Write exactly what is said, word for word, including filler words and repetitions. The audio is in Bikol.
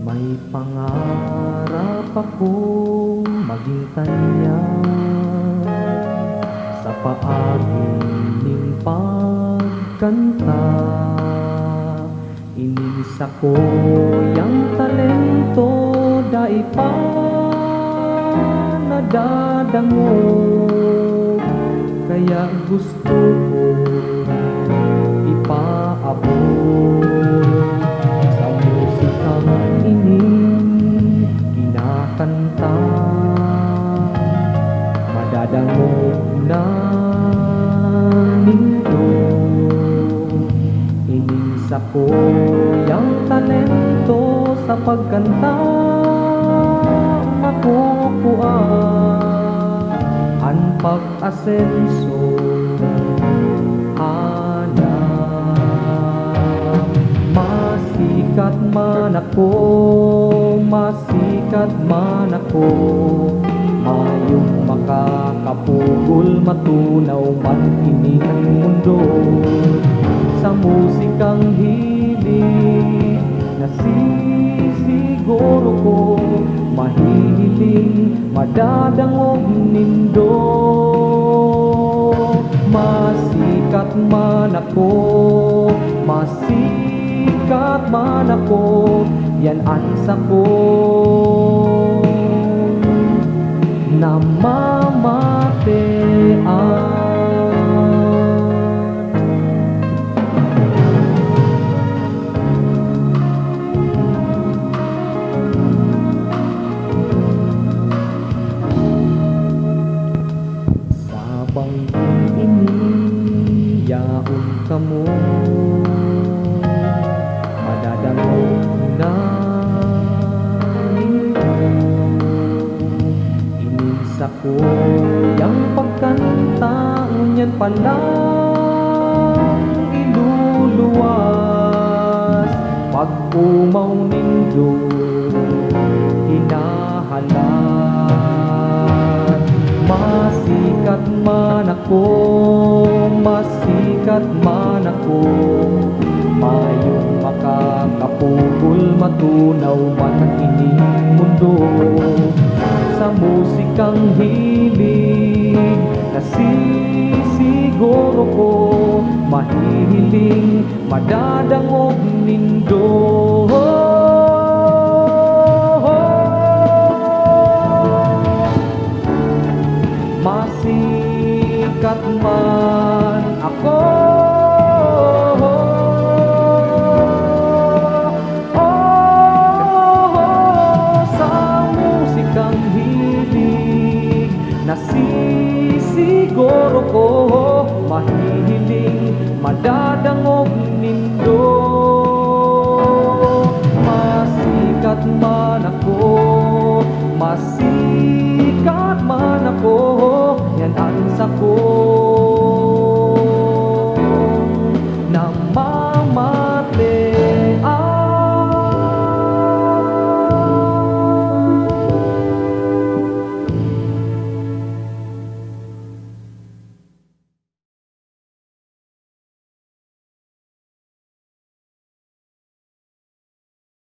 May pangarap akong maging tanyag sa paagi nin pagkanta. Ining sakuyang talento dai pa nadadangog, kaya gusto ko ipaabot sa musikang ining kinakanta. Madadangog na nindo ining sakuyang talento sa pagkanta, makukua an pag-asenso. Ana, masikat man ako, masikat man ako, mayong makakapugol, matunaw man ining mundo. Sa musikang hilig, nasisiguro ko, mahihiling, madadangog nindo. Masikat man ako, masikat man ako, yan an sakong namamatean. Sa bangkong ini yaon kamo, madadangog na nindo ining sakuyang pagkanta, ngunyan pa lang iluluwas. Pag-omaw nindo, hinahalat. Masikat man ako, masikat man ako, mayong makakapugol, matunaw man ining mundo. Sa musikang hilig, nasisiguro ko, mahihiling, madadangog nindo. Masikat man ako, sa musikang hilig, nasisiguro ko, mahihiling, madadangog